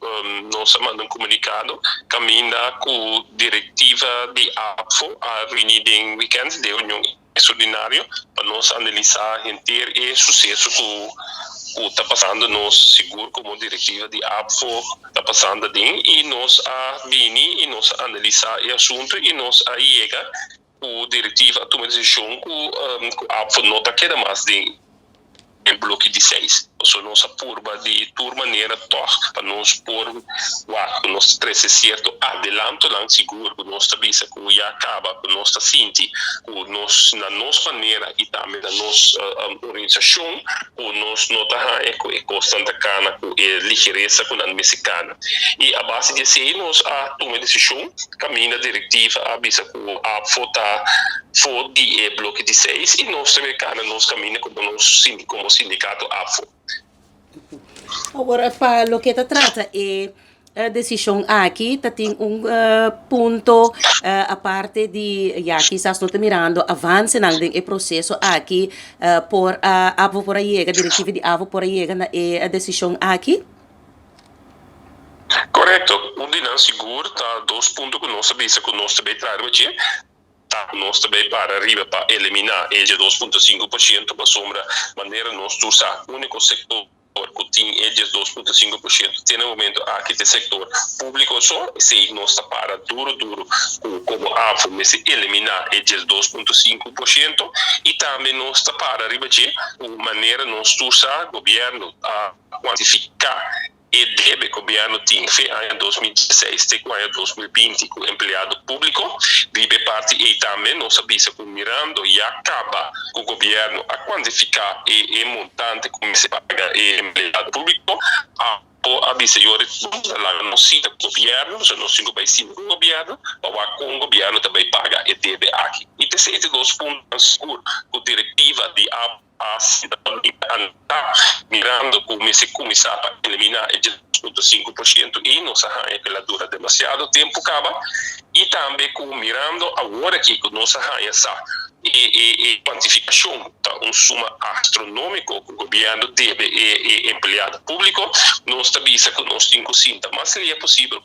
Nos a manda un komunikado kaminda ku direktiva di ABVO a reuní den wikènt den reunion ekstraordinario pa nos analisá henter e suseso ku ta pasando, nos sigur komo direktiva di ABVO ta pasando aden, i nos a bini i nos a analisá e asuntu i nos a yega ku direktiva a tuma desishon ku ABVO no ta keda mas den e bloke di seis. So nos a purba di tur manera tòg pa nos por wak ku nos ta trese sierto adelantonan sigur ku nos ta bisa ku ya kaba ku nos ta sinti ku nos na nos manera i tambe na nos organisashon ku nos no ta haña ku e kosnan ta kana ku e ligeresa ku nan mester kana. I a base di esei nos a tuma e desishon kaminda direktiva a bisa ku ABVO ta for di e bloke di seis i nos ta kana nos kaminda komo sindikato ABVO. Awor, pa loke ta trata e desishon aki, ta tin un punto aparte di ya kisas no ta mirando avanse den e proseso aki por ABVO por a yega, direktiva di ABVO por a yega na e desishon aki? Korekto. Un di nan sigur ta dos punto ku nos a bisa ku nos tambe traha riba, ta nos tambe para riba pa eliminá e 2,5%, pasobra manera nos tur sa, úniko sektor ku tin e 2,5% te na momento aki ta sektor públiko. So esei nos ta para duro duro ku komo ABVO mester eliminá e 2,5%, i tambe nos ta para riba dje ku manera nos tur sa, gobièrnu a kuantifiká e debe gobièrnu tin for di aña 2016 te aña 2020 ku empleado públiko. Riba e parti ei tambe nos a bisa ku mirando ya kaba ku gobièrnu a kuantifiká e montante ku mester paga e empleado públiko, ABVO a bisa yori laga nos sinta ku gobièrnu, so nos tin ku bai sinta ku gobièrnu pa wak kon gobièrnu ta bai paga e debe aki. I esei ta dos punto sigur ku direktiva di ABVO mirando ku mester kuminsá pa eliminá e 2,5% i nos a haña ku el a dura demasiado tempu kaba, i tambe ku mirando awor aki ku nos a haña sa e kuantifikashon ta un suma astronómiko ku gobièrnu debe e empleado públiko, nos ta bisa ku nos tin ku sinta mas lihé posibel.